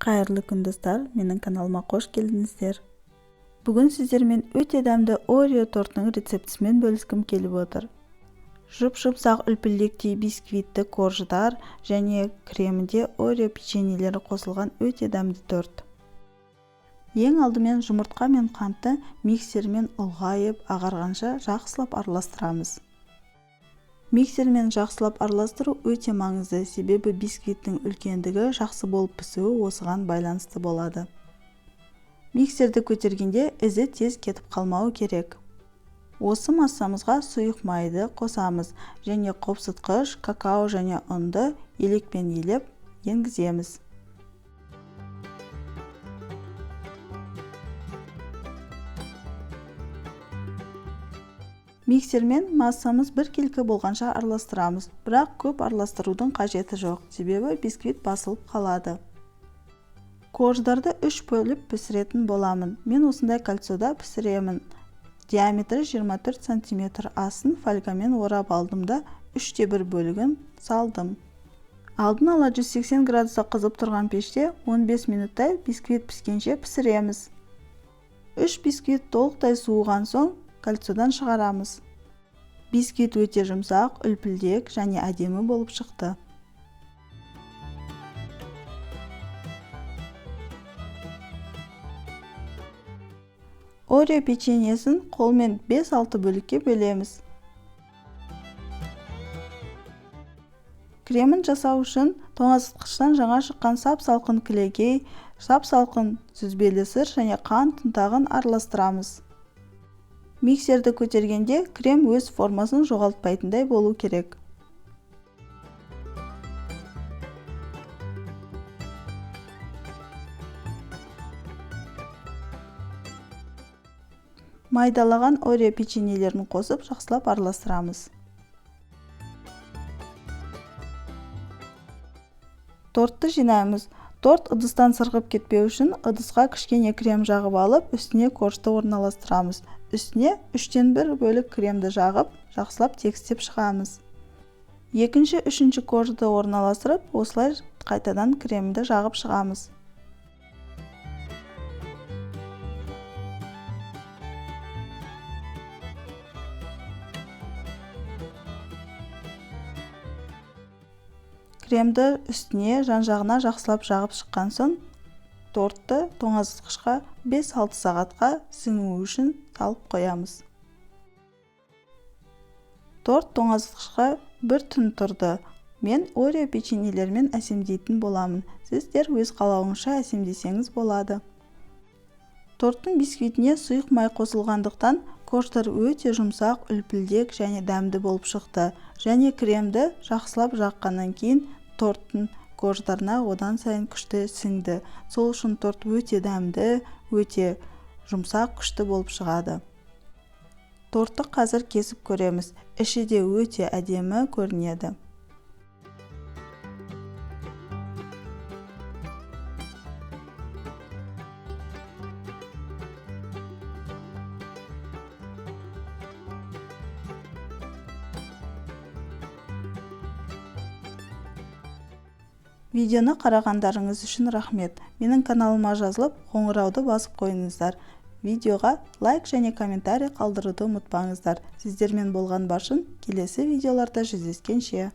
Қайырлы күн, достар! Менің каналыма қош келдіңіздер. Бүгін сіздермен өте дәмді Орео тортының рецептісімен бөліскім келіп отыр. Жұп-жұмсақ, үлпілдектей бисквитті корждар және кремінде Орео печеньелері қосылған өте дәмді торт. Ең алдымен жұмыртқа мен қантты миксермен ұлғайып ағарғанша жақсылап араластырамыз. Миксермен жақсылап араластыру өте маңызды, себебі бисквиттің үлкендігі, жақсы болып пісуі осыған байланысты болады. Миксерді көтергенде ізі тез кетіп қалмауы керек. Осы массамызға сұйық майды қосамыз және қопсытқыш, какао және ұнды елекпен елеп енгіземіз. Миксермен массамыз біркелкі болғанша араластырамыз, бірақ көп араластырудың қажеті жоқ, себебі бисквит басылып қалады. Корждарды үш бөліп пісіретін боламын. Мен осындай кольцода пісіремін. Диаметрі 24 сантиметр. Астын фольгамен орап алдым да, 1/3 бөлігін салдым. Алдын ала 180 градуста қызып тұрған пеште 15 минуттай бисквит піскенше пісіреміз. Үш бисквит толықтай суыған соң кольцодан шығарамыз. Бисквит өте жұмсақ, үлпілдек және әдемі болып шықты. Орео печеньесін қолмен 5-6 бөлікке бөлеміз. Кремін жасау үшін тоңазытқыштан жаңа шыққан сап-салқын кілегей, сап-салқын сүзбелі сыр және қант ұнтағын араластырамыз. Миксерді көтергенде крем өз формасын жоғалтпайтындай болу керек. Майдалаған Орео печеньелерін қосып, жақсылап араластырамыз. Тортты жинаймыз. Торт ыдыстан сырғып кетпеу үшін ыдысқа кішкене крем жағып алып, үстіне коржды орналастырамыз. Үстіне 1/3 бөлік кремді жағып, жақсылап тегістеп шығамыз. Екінші, үшінші коржды орналастырып, осылай қайтадан кремді жағып шығамыз. Кремді үстіне жан-жағына жақсылап жағып шыққан соң, тортты тоңазытқышқа 5-6 сағатқа сіңу үшін салып қоямыз. Торт тоңазытқышқа бір түн тұрды. Мен Орео печеньелерімен әсемдейтін боламын. Сіздер өз қалауыңызша әсемдесеңіз болады. Торттың бисквитіне сұйық май қосылғандықтан корждар өте жұмсақ, үлпілдек және дәмді болып шықты. Және кремді жақсылап жаққаннан кейін торттың корждарына одан сайын күшті сіңді. Сол үшін торт өте дәмді, өте жұмсақ, күшті болып шығады. Тортты қазір кесіп көреміз. Іші де өте әдемі көрінеді. Видеоны қарағандарыңыз үшін рахмет. Менің каналыма жазылып, қоңырауды басып қойыңыздар. Видеоға лайк және комментарий қалдыруды ұмытпаңыздар. Сіздермен болған Баршын, келесі видеоларда жүздескенше.